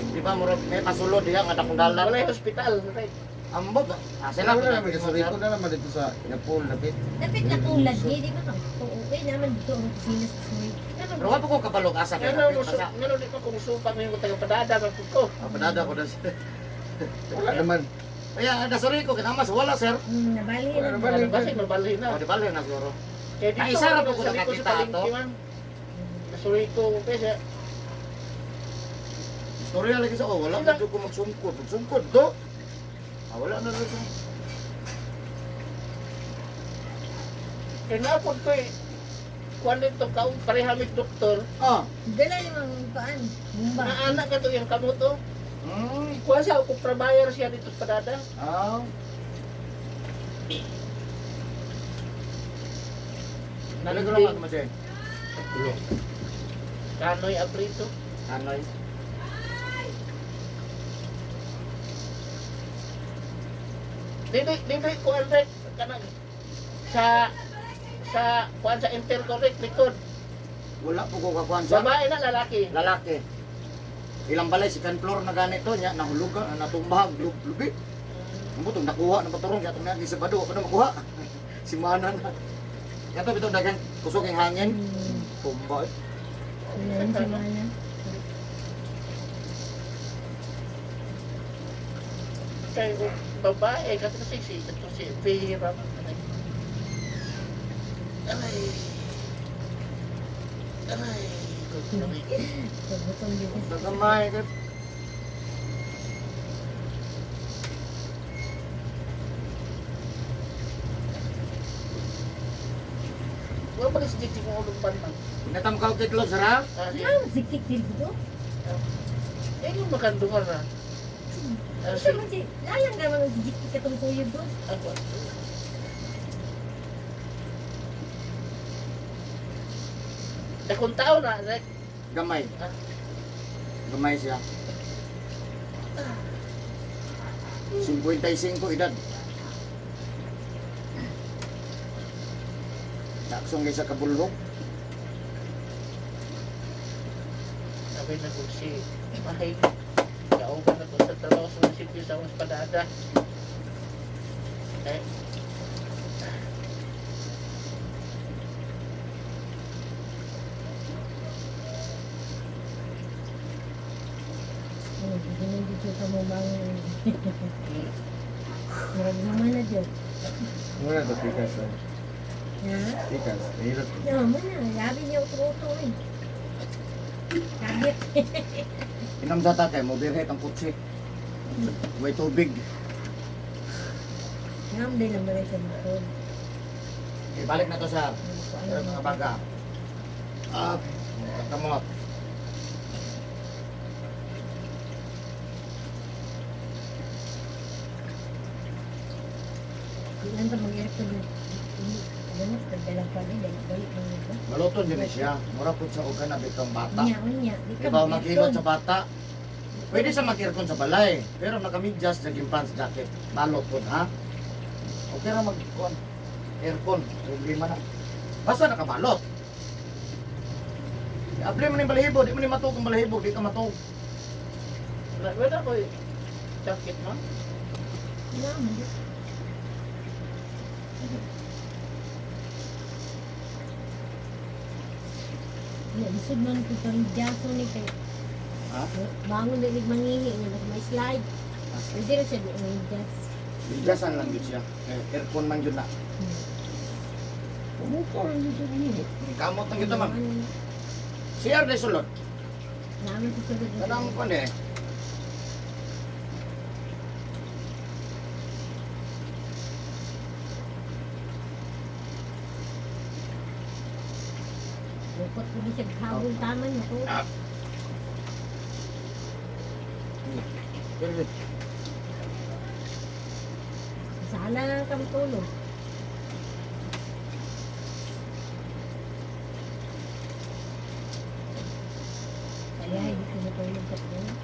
Di ba murag may pasulod diha nga dakong dalan. Wala yung hospital. Right. Ambot. Ah, sila Wala naman kasi ko na naman dito sa Inapol lapit. Dapit na kong lagi, di ba? Oo, okay naman dito ang opisina sa Suri. Pero wa pa ko kabalog asa kay Ngano dapit mo asa. ngano di pa kung supak ngayon ko taga padada man pud ko. Ah, padada ko das. Wala naman. Kaya dasuri ko kinama sa wala sir. Nabali Wala na. naman. Ano ba siya mabalhin na. Oh, di bale na siguro. Kaya dito Ay, isa ra po ko sa likod nakakita sa palengke, ato. ma'am. Nasuri ko kaysa Istorya lagi sa oh, wala Sila- na jud ko magsungkod. Magsungkod do. Ah, wala na lang. kay napod ko eh. Kuan dito ka pareha mig doktor. Ah, Dala yung mga paan. Bumba. Na anak ka to yung kamot oh. Kuha siya, kung prabayar siya dito sa Padada. Ah. Nalagro ka mo siya. Kanoy Aprito. Kanoy. Dili, dili, kuhan rek. Kanang sa kuhan sa intercorrect likod. Wala po ko kakuan sa Babae na lalaki. Lalaki. Ilang balay second floor na ganito nya nahulugan, natumbag, lubi. Ambot nakuha na paturong kaya itong sa Sabado, ako na makuha. Si Mana na. Kato bitaw dagan kusog ang hangin. Tumba eh. Wala rin si Mana. Kay babae kasi kasi si ito si Vera. Aray. Aray. Aray. Aray. Pagbutong din. Nagamay kay. Wala pa si Gigi kung ulong pan man. Natamkaw kay Claude sarap. Ah, si- Ah, siktik din ko. Eh, yung makanduhan na. Ah, Isa man si, lalang naman ang siktik katong kuyog doon. Ako. Dakong tao na, like, Gamay. Ah. Gamay siya. 55 edad. Taksong kay sa kabulok. sabi na ko si Mahay. Kauban na ko sa trabaho sa munisipyo sa Mas Padada. Eh, Oh, ganun dito ka mo bang. Murag naman na dyan. Muna to tikas. Ah. Ha? Tikas. Mahirap. No, mo na. Labi niya uto-uto eh. Kabit. Inom sa tatay, mo birhet ang kutsi. Way tubig. Ngam din naman rin sa bukod. Ibalik na to sir. Pero mga baga. Ah, kamot. Di lang ta mag-aircon na. Ganun, pagdalang pa rin. Dali-dali lang nito. Maluton din na siya. Mura po sa ugan na bitong bata. Unya, unya. Di ka Di ba maghilot mag-aircon. sa bata? Pwede sa mag-aircon sa balay. Pero nakamidyas, jogging pants, jacket. Balot po, ha? Okay ra mag aircon. Problema na. Basta nakabalot. Apply mo ni balahibo, di mo ni matug ang balahibo, di ka matug. wala ko eh. Jacket mo? Wala man di. Wala, lisod man ko paridyaso ni kay Ha? Bangon dili mangihi nga mas may slide. Hindi ra siya di medyas. Biglasan lang yun siya. Eh, aircon man yun na. Pumukaw lang dito kanina. Kamot lang yun naman. CR na sulod. Naman sa sulod. Kanang kon eh. Bukot ko siya habol taman na ko. Pero Sala lang kami tulog. Kaya hindi ko matulog sa tulog.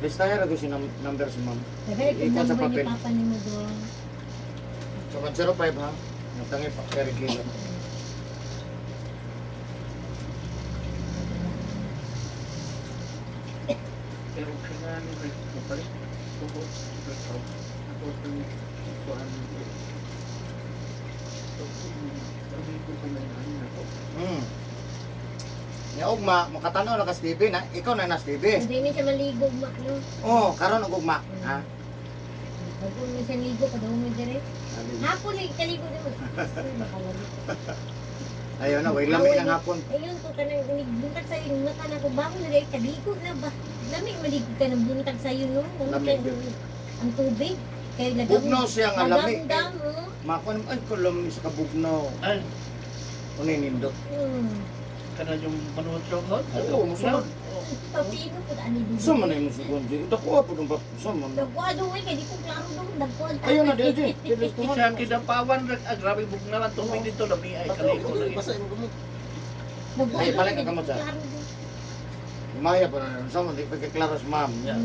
Listahan ko si number si ma'am. Tagay kung Ikaw sa number ni papel. Papa ni mo doon. So 105 ha. Natangi pa Eric Gilot. Pero kaya ni Rick, mapalit. Tuko, ako. Ako itong kuhan. Sabi ko kumain ako. Nya ugma makatanaw na ka sa TV na ikaw na na sa TV. Hindi ni siya maligo, ma, no? Oh, karon og ugma ha. Bago mo siya ligo, padung mo dire. Hapon lagi kaligo nimo. Makalagi. Ayun na, way lami ng hapon. Ayun ko kanang buntag sa inyo mata na ko bago na dahil kaligo na ba. Lami maligo ka ng buntag sa iyo, no. Lami, Kay- gyud. Ang tubig kay lagam. Bugnaw siya nga lami. Magamdam, oh. Makuan ay ko lami sa kabugnaw. Ay, Ano yung nindot? Kana yung manuot sa hot. Oo, musunod. Papino po ani dugo. Sa man ay mo sugon di. Dako po dong sa man. Dagko adoy kay di ko klaro dong dagko ang Ayun na di di. Kilis to Sa man. kinapawan, ah, grabe bugnaw ang tubig dito, lami ay kaligo lagi. Basta imong gamot. Dagko Ay, adoy, balik kay ka di ko kamot, sir. klaro dong. Maya pa na sa man di pa kaklaro sa ma'am. Ya.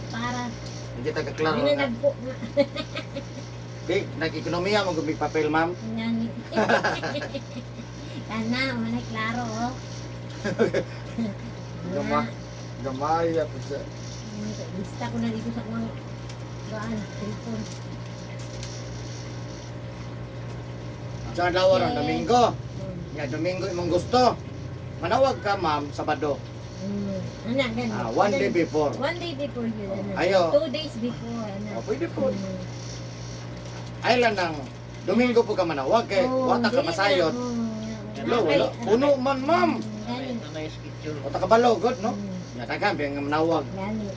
Para Hindi ta kaklaro hindi na na. nagpo nga. Di nag-ekonomiya mo gumig papel, ma'am. Ngani. Kana wala klaro oh. Gama gamaya po siya. Lista ko na dito sa kuwang gaan, telepon. Sa adlaw ron Domingo. Ya Domingo imong gusto. Manawag ka, ma'am, Sabado. Ana, ganun. Ah, one day before. One day before yun, ana. Ayo. 2 days before, ana. Oh, pwede po. Ay lang nang Domingo po ka manawag kay Oo, wata ka dili na, masayod. oo. Wala, wala. Puno man, ma'am. Gani. Nanay schedule. Wata ka balo, good, no? Ya tagan biyang nga manawag. Gani.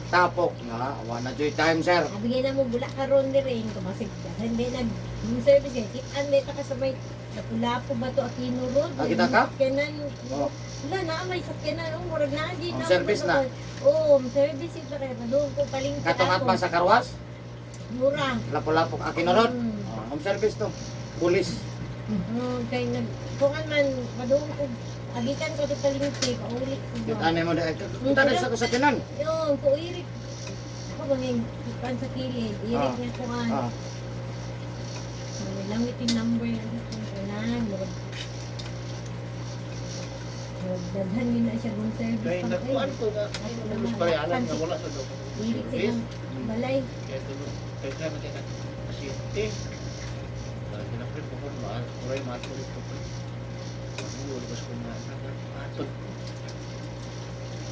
Tapok na, wa na joy time, sir. Abigay na mo bula karon diri kumasig. Hindi nag room service kay kitan di ta ka sa may Lapu-Lapu ba to Aquino Road? Ah, kita ka? Sakyanan. Oh. Wala na may sakyanan oh, murag na di Ang na. service na. Oo, oh, service ito kaya doon ko palingki Katong atbang sa karwas, Mura. Lapu-Lapu Aquino Road. Mm. Oh, home service to. Pulis. Oo, kay nag kungan man padung ko agikan ko to palingki pauli ko. Kita na mo dahil. Kita na sa kasakyanan. Yung ko irik. Ako bang yung kan sa kilid, irik niya kuan. Langit yung number yung kunan. Murag murag daghan yun na siya kung service Kay pa nagkuan ko nga, ay mas parealan nga wala sa daw. Irik silang balay. Kaya tulo, kaya ka nakita pasyente. Parang ginapre ko kung kuray maatod ko pre. Ano wala ko na maatod.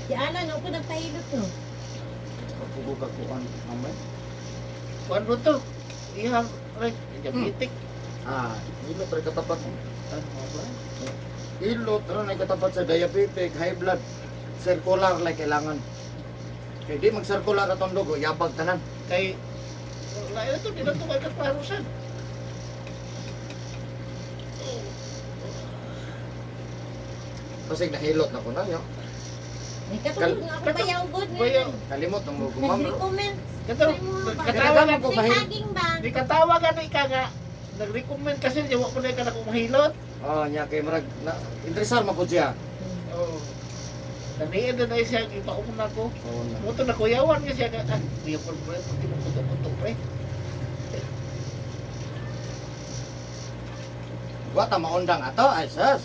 Si Alan, ako nagpahilot no. Pagpugo ka kuan, mamay. Kuan ro to. Iha right diabetic. Ah, ilo tra katapat. Ah, mga ba? Ilo tra na katapat sa diabetic, high blood, circular like kailangan. Kay di mag-circular atong dugo, yabag tanan. Kay wala ito di na to kay kaparusan. Kasi nahilot na ko na yo. May katulog nga ako bayaw god nga. Bayaw. Kalimot ang mo ma'am. Nag-recommend. Kato, Katawa katawa ko May bahil. saging ba? Di katawa ka na ika nga. Nag-recommend kasi di wa ko na ka na kumahilot. Oh, nya kay murag na interesar man ko siya. Oh. Taniin na na siya ipaumuna ko. Oh, na. Mo to nakuyawan nga siya nga ah, kuya ko pre, pati mo kuto-kuto pre. Wa ta maundang ato, ay sus.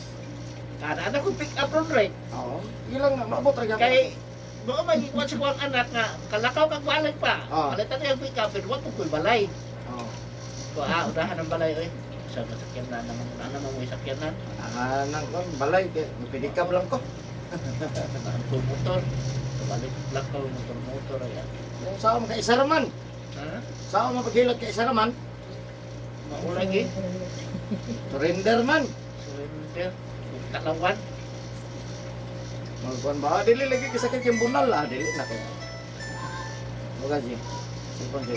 Kana ana ko pick up ron right. Oo. Ilang na maabot ra gyapon. Kay mo man gikuan sa kuang anak nga kalakaw kag balay pa. Ah. Palitan niya ang pick up pero wa ko koy balay. Oo. Ko ah unahan ang balay oy. Sa masakyan na naman na naman mo sakyan na. Ah, nang kon balay kay mapidikab lang ko. Ang ko motor. Balik lakaw motor motor ay. Yung sao man kay isa ra man. Ha? Sao man paghilot kay isa ra man. Maulagi. Surrender man. Surrender. Talawan. Magkuan ba? Ah, dili lagi kay sakit yung bunal ah, dili na kay. Buka si. Cellphone si.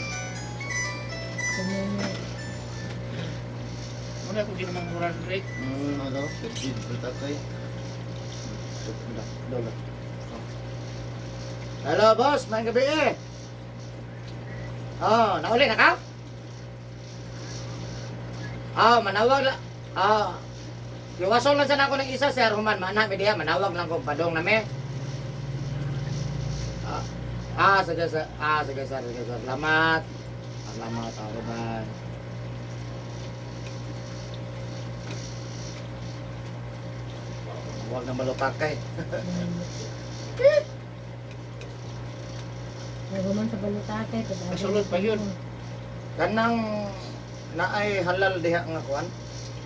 Muna ko ginamang muran rate. Ano? Virgin tatay. Dola. Hello, boss. Maayong gabi eh. Oh, nauli na ka? Ah, manawag la. Ah. Iwason lang sana ako ng isa, sir. Human, mana, mi diha, manawag lang ko padong na me. Ah, ah, sige, sir. Ah, sige, sir. Sige, sir. Salamat. Salamat. Ah, bye. Huwag na malutakay. Naguman sa balutakay. Kasulod pa yun. Kanang naay halal diha nga kuan.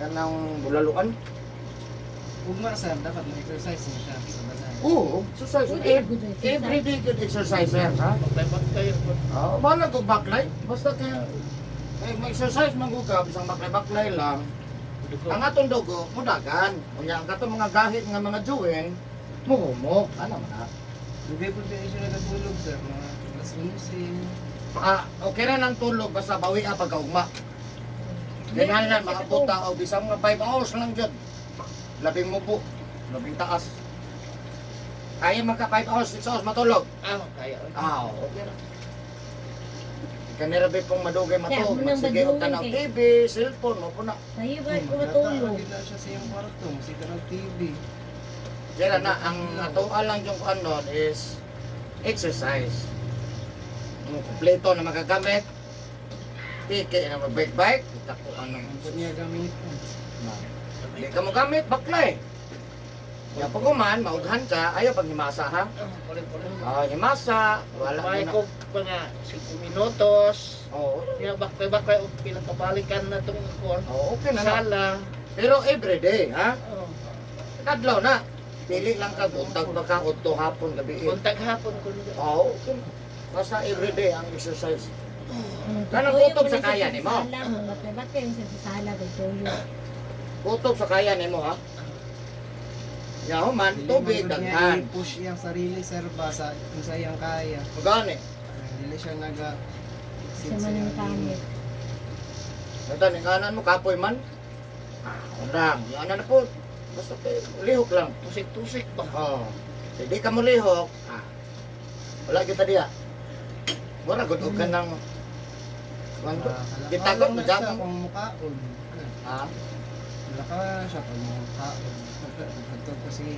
Kanang bulaluan. Ugma ra sir, dapat ma-exercise na siya sa balay. Oo, exercise. Pwede good exercise. Everyday good exercise, sir, ha? Baklay-baklay. Oo, bahala ko baklay. Basta kaya, eh, mag-exercise man ko ka, bisang baklay-baklay lang. Dugo. Ang atong dugo, mudagan. Unya, ang katong mga gahit nga mga juwin, muhumok. Ano man na? Hindi po din siya natutulog sir, mga alas 11. Ah, okay ra nang tulog, basta bawi ah pagkaugma. Kinahanglan maabot ta og bisang mga 5 hours lang jud. Labing mubo, labing taas. Kaya magka 5 hours, 6 hours matulog. Ah, kaya. Ah, okay ra. Kanira ba pong madugay Kaya, matulog, munang magsige og badungan tanaw kay- TV, cellphone mo po na. Sayo ba ko matulog? Nagkataon na siya sa iyang kwarto, musika ng TV. Kaya na ang atoa lang yung kuan nun is exercise. Ang kumpleto na magagamit. Piki na mag-bike-bike, kita ko anong Ang po niya gamitin. Hindi ka mo gamit, bakla eh. Kaya pag uman, maughan ka, ayaw pag himasa ha. Ah, puli-puli. Ah, himasa, wala May na. ko mga 5 minutos. Oo, Nga baklay-baklay og pila kabalikan na tong ako. oo, okay na na. Sala. Pero everyday, ha? Oh. Kadlaw na. Pili lang ka, buntag ba ka, udto hapon, gabi. eh. Buntag hapon ko niya. Oo, okay na. Basta everyday ang exercise. Kanang Tuyo kutob mo sa na siya kaya nimo? sala, Baklay-baklay siya sa sala kay tuyo. Kutob sa kaya nimo ha. Yaho man, Dili tubig, man gud niya daghan. I-push iyang sarili sir ba sa kung sa iyang kaya. Magani. Dili siya naga Siya man ang kamit. Natan, inganan mo, kapoy man. Ah, Lang, yan na po. Basta kay, lihok lang. Tusik-tusik ba? Oo. Hindi ka mo lihok, ah, wala kita diya. Mura, gud og ka ng... Kuwan to? Gitagot, na siya gapon. kung mukaon. Ha? Wala ka siya kung mukaon. Pagtog ko siya.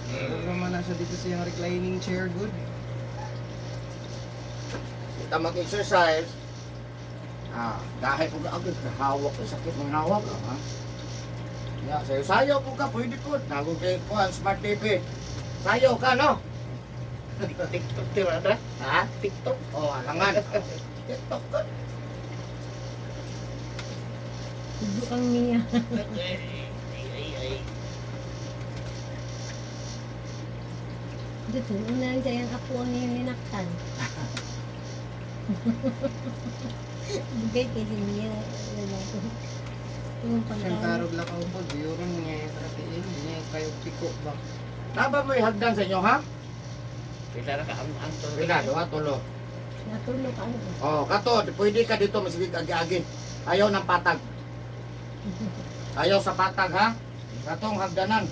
Tulog naman na siya dito sa iyang reclining chair good. Kita mag-exercise. Ah, dahil po ka agad, hawak, sakit ng hawak. Ha? Ya, sayo sayo po ka, pwede po. Nago kay kuan smart TV. Sayo ka, no? TikTok tirada. Ha? TikTok. Oh, alangan. TikTok ka. Tubo kang niya. Ay, ay, ay, ay. Dito, una lang siya yung apo ang iyong linaktan. Bugay kay si Mia. Wala ko. Itong Siyang pagkain. karog lang ako po. Diyuron niya yung tratiin. Hindi niya kayo piko ba. Naba mo hagdan sa inyo, ha? Pila ra ka ang ang to. Pila, duha, tulo. Natulog ka ano. Oh, kato, pwede ka dito masigig agi-agi. Ayaw ng patag. Ayaw sa patag, ha? Katong hagdanan.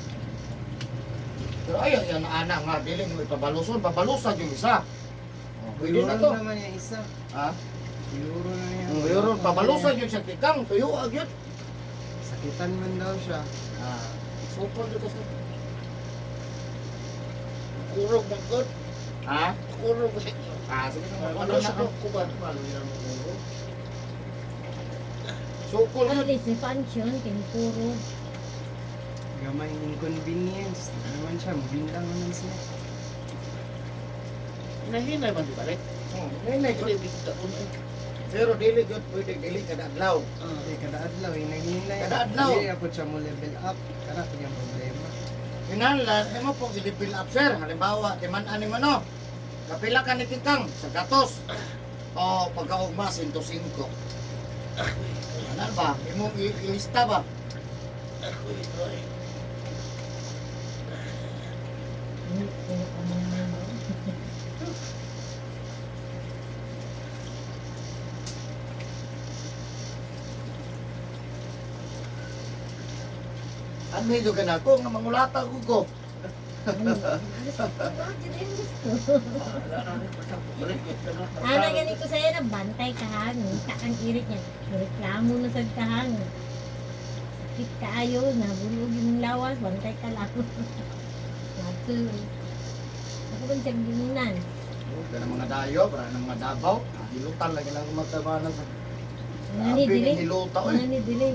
Pero ayaw yan, ana nga, dili mo ipabaluson. Babalusan yung isa. Oh, pwede na Diyuron to. naman yung isa. Ha? Diyuron na niya. Ang yun, pabalusan yung sa tikang, tuyo agyot. Sakitan man daw siya. Ah, supol dito sa... Kurog man gud. Ha? Kurog sa inyo. Ah, sige na, Ano ano na sa ko ba? Sukol At yun. least may function, kay puro. Gamay inconvenience. Di naman siya. Mabindang naman siya. Hinahinay man di ba rin? Hinay, Dili bigta uno. Pero dili yun, pwede dili kada adlaw. Eh, kada adlaw, hinahinay. Kada adlaw. Hindi ako siya mo level up. Kana po yung problema. Kinahanglan, imo pong i-fill up sir. Halimbawa, timan-ani mo no. Kapila ka ni Tikang sa gatos. O pagkaugma, 105. Ano ba? Imong ilista ba? Ako'y ay. Ano medyo ka na ako nga mangulata ko ko. Gusto ko, gusto. Wala na rin basta balik ito na. Ana gani ko sa'yo na bantay ka ha, nunta ang irit niya. Reklamo na sad ka ha. Sakit kaayo, nabulog yung lawas, bantay ka lang. Nato. Ako ba siyang ginunan? Huwag ng mga dayo, para ng mga dabaw. Hilutan lagi lang magtabanan sa Nga ni Grabe, dili. hiluta oy. Nga ni dili.